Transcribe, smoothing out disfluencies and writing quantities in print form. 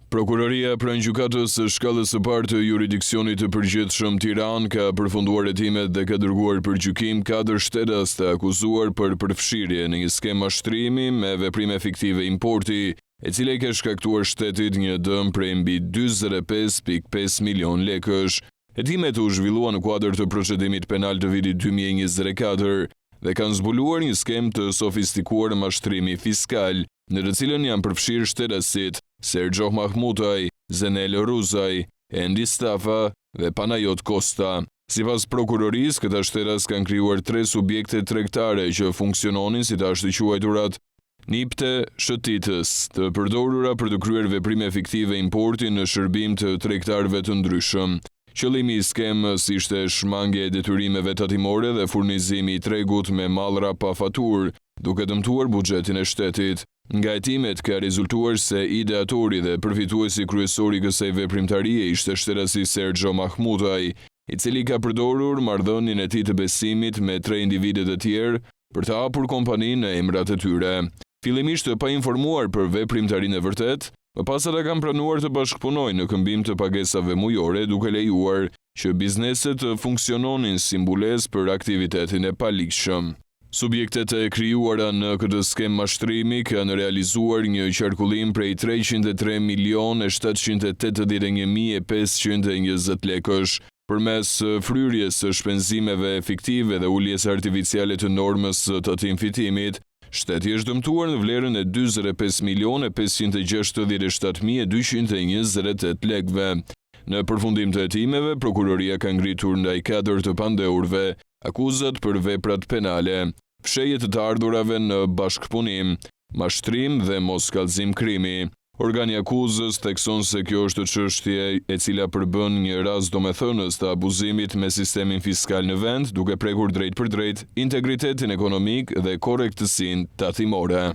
Prokuroria pranë Gjykatës së Shkallës së Parë të Juridiksionit të Përgjithshëm Tiranë ka përfunduar hetimet dhe ka dërguar për gjykim katër shtetas të akuzuar për përfshirje në një skemë mashtrimi me veprime fiktive importi, e cila i ka shkaktuar shtetit një dëm prej mbi 45.5 milionë lekësh. Hetimet u zhvilluan në kuadër të procedimit penal të vitit 2024 dhe kanë zbuluar një skemë të sofistikuar mashtrimi fiskal, në të cilën janë përfshirë shtetasit Serxho Mahmutaj, Zenel Ruzaj, Endi Stafa dhe Panajot Kosta. Sipas prokurorisë, këta shtetas kanë krijuar tre subjekte tregtare që funksiononin si të ashtuquajturat nipte shëtitës, të përdorura për të kryer veprime fiktive importi në shërbim të tregtarëve të ndryshëm. Qëllimi i skemës ishte shmangia e detyrimeve tatimore dhe furnizimi i tregut me mallra pa faturë, duke dëmtuar buxhetin e shtetit. Nga hetimet ka rezultuar se ideatori dhe përfituesi kryesor i kësaj veprimtarie ishte shtetasi Serxho Mahmutaj, i cili ka përdorur marrëdhënien e tij të besimit me tre individët e tjerë për të hapur kompani në emrat e tyre. Fillimisht të painformuar për veprimtarinë e vërtetë, më pas ata kanë pranuar të bashkëpunojnë në këmbim të pagesave mujore duke lejuar që bizneset të funksiononin si mbulesë për aktivitetin e paligjshëm. Subjektet e krijuara në këtë skemë mashtrimi kanë realizuar një qarkullim prej 303 milionë e 781 mijë e 520 lekësh, përmes fryrjes së shpenzimeve fiktive dhe uljes artificiale të normës së tatim-fitimit, shteti është dëmtuar në vlerën e 45 milionë e 567 mijë e 228 lekëve. Në përfundim të hetimeve, prokuroria ka ngritur ndaj katër të pandehurve akuzat për veprat penale, fshehje të të ardhurave në bashkëpunim, mashtrim dhe moskallëzim krimi. Organi i akuzës thekson se kjo është çështje e cila përbën një rast domethënës të abuzimit me sistemin fiskal në vend, duke prekur drejtpërdrejt integritetin ekonomik dhe korrektësinë tatimore.